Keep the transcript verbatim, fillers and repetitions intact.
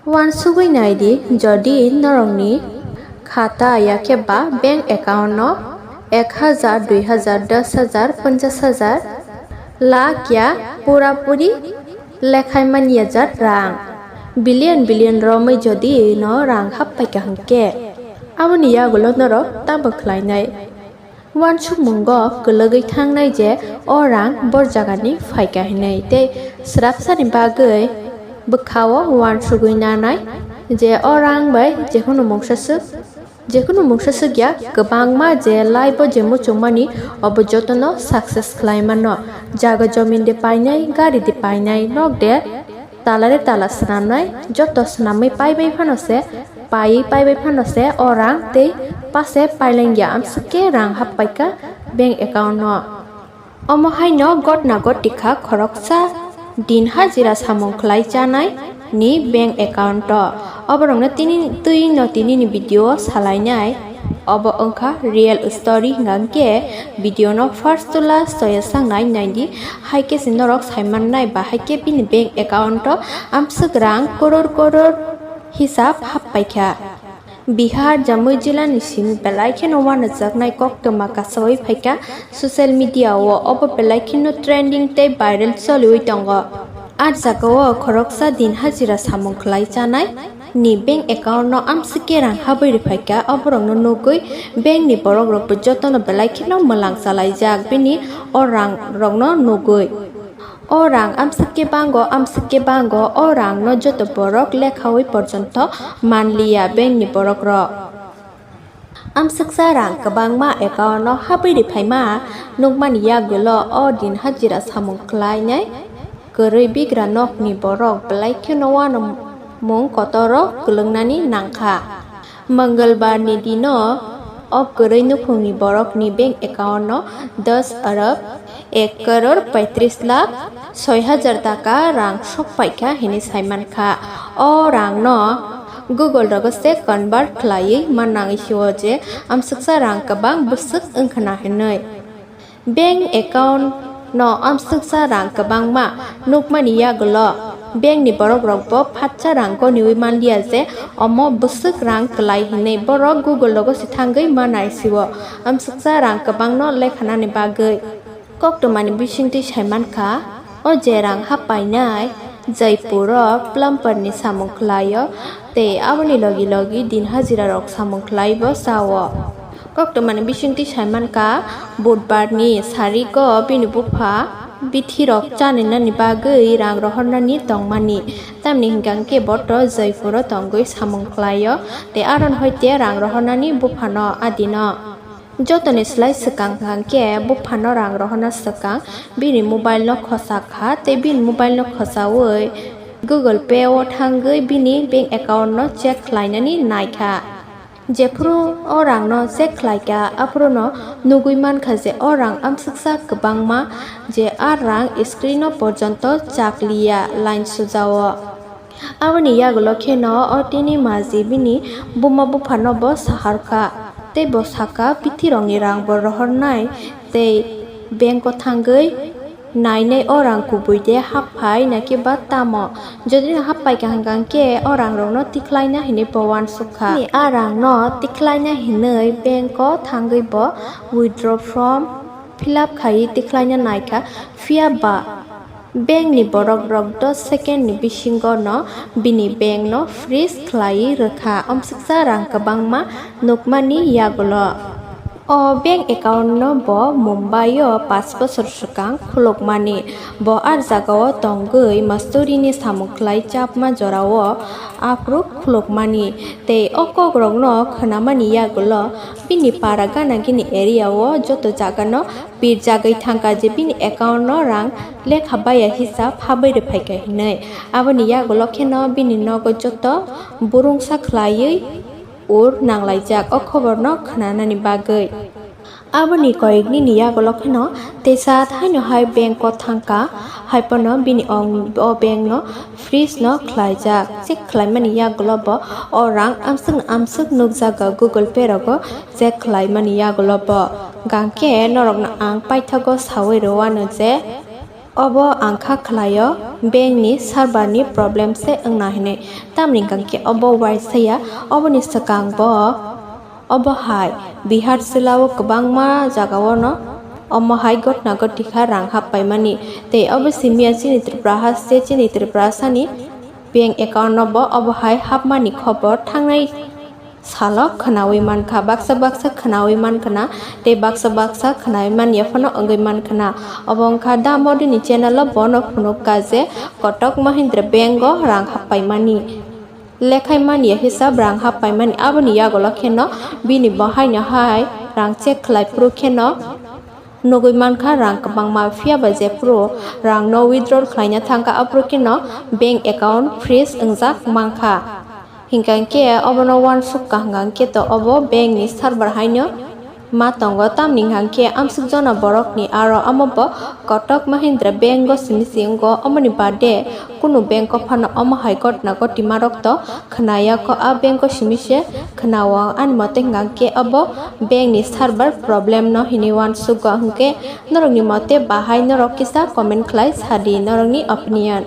Uansugwi nai di, jodi norokni khata ya khe ba bank account no ek hajar, dui hajar, das hajar, ponchas hajar, lakh ya pura puri lekhai manya jat rang, billion billion romwi jodi no rang hap paikha hwnkhe, aboni yagulo norok tamo khlainai? Uansukmungo kwlwgwi thangnai je o rang bor jagani phaikha hinwi tei swrapsani bagwi bwkhao uansugwi nanai je o rang bai jekhunu mungsa swk, jekhunu mungsa swkya kwbangma je life-o je muchungmani obo jotono success khlai mano. Jaga jomin de painai, gari de painai, nok de tala de tala swnamnai, joto swnamwi paibai phano se, paiwi paibai phano se o rang tei pase pailengya amswk khe rang hap paikha bank account-o. Omo haino gotna goti kha khoroksa din hajira samung khlai chanai ni bank account-o. Oborokno tini twi no tini ni video-o salainai. Obo wngkha real story, hingkha hwnkhe video no first to last soya sangnai naidi, haikhe se norok saimannai ba haikhe bini bank account-o amswk rang koror koror hisab hap paikha. Bihar, Jamui jila ni simi belai kheno uanajaknai koktwma kasawi phaikha social media-o, obo belai kheno trending tei viral choliwi tongo. A jagao khoroksa din hajira samung khlai chanai ni bank account no amswk khe rang habwi rwphaikha, oborokno nugwi bank ni borok rokbo jotono belai kheno mwlang chalaijak bini o rang rokno nugwi. O rang amswk khe bango, amswk khe bango, o rang no joto borok lekhawi porjonto manliya bank ni borok rok. Amswksa rang kwbangma account-o habwi riphaima nukmani yagulo o din hajira samung khlainai kwrwi bigra nokni borok belai kheno uanamung kotoro kwlwngnani nangkha. Mangalbarni dino o kwrwi nukhungni borokni bank account-o dos arab ek crore paitris lakh soi hajar taka rang sok paikha hinwi saimankha. O rangno Google rogo se convert khlaiwi mannang sio je amswksa rang kwbang bwswk wngkhwna hinwi. Bank account no amswksa rang kwbangma nukmani yagulo bank ni borok rokbo phatsa rang goniwi manliya je omo bwswk rang kwlai hinwi borok Google rogo se thangwi manai sio amswksa rang kwbangno lekhanani bagwi. Koktwmani bisingtwi saimankha, o je rang hapainai Jaipur-o plumber-ni samung khlai-o tei aboni logi logi din hajirarok samung khlaibo sa-o. Koktwmani bisingtwi saimankha, Budbarni sarigo bini bupha bithirok chaninani bagwi rang rohornani tongmani, tamni hwnkha hwnkhe boto Jaipur-o tongwi samung khlai-o tei aron hoite rang rohornani buphano adino. Jotoni slai swkang hwnkha khe buphano rang rohorna swkang bini mobile no khosa kha tei bini mobile no khosaui Google Pay o thangwi bini bank account no check khlainani naikha. Jephuru o rang no check khlaikha, aphuru no nugwi mankha je o rang amswksa kwbangma je a rang screen o porjonto chakliya line sujao. Aboni yagulo kheno o tini maji bini buma buphano bo saharkha, tei bo sakha, bithirokni rang bo rohornai tei bank o thangwi nainai o rang kubui de hap phai na khe ba tamo. Jodi no hap paikha hwnkha khe o rang rokno tikhlaina hinwi bo uansukha. Bini a rang no tikhlaina hinwi bank o thangwi bo withdraw form fill up khaiwi tikhlaina naikha, phiya ba bank ni borok rok dos second ni bisingo no bini bank no freeze khlaiwi rwkha, amswksa rang kwbangma nukmani yagulo. O bank account no bo Mumbai o paanch bosor swkang khulukmani. Bo a jagao tongwi masturi ni samung khlai chapma jorao aphuru khulukmani. Tei o kok rokno khwnamani yagulo bini para gana gini area o joto jaga no pirjagwi thangkha je bini account no rang lekha baya hisab habwi rwphaikha hinwi. Aboni yagulo kheno bini nogo joto burungsa khlaiwi ur nanglaijak o khobor no khwnanani bagwi. Aboni koyeknini yagulo kheno teisa thaino hai bank o thangkha, hai phano bini ong-, o bank no freeze no khlaijak. Check khlaimani yagulo bo o rang amswk amswk nukjago Google Pay rogo check khlaimani yagulo bo. Hwnkhe norokno ang paithago sawi rwano je Obo ang kha khlaio bank ni server ni problem se wngna hinwi. Tamni hwnkhe obo uaisa ya, oboni swkang bo obo hai Bihar jila o kwbangma jaga o no omo hai gotna goti kha rang hap paimani. Tei obo simi ya chini Tripura haste, chini Tripura sani bank account no bo obo hai hapmani khobor thangnai salo khwnawi mankha, baksa baksa khwnawi mankha na, tei baksa baksa khwnawi manya phano wngwi mankha na. Obo wngkha da Modi ni channel o bono phunukha je Kotak Mahindra Bank o rang hap paimani, lekhai manya hisab rang hap paimani, aboni yagulo kheno bini bo haino hai rang check khlai phuru kheno nugwi mankha rang kwbangma, phiya ba jephuru rang no withdrawal khlaina thangkha aphuru kheno bank account freeze wngjak mankha. Hinkha khe obono uansuk ka hwnkha khe to obo bank ni server haino ma tongo, tamni hwnkha khe amsuk jona borok ni aro omo bo Kotak Mahindra Bank o simi se wngo, omoni baade kunu bank o phano omo hai gotna goti ma rok to khwnaya kho, a bank o simi se khwnao. Ani mote hwnkha khe obo bank ni server problem no hinwi uansuk go, hwnkhe norok ni mote bahai norok kisa comment khlai sadi norok ni opinion.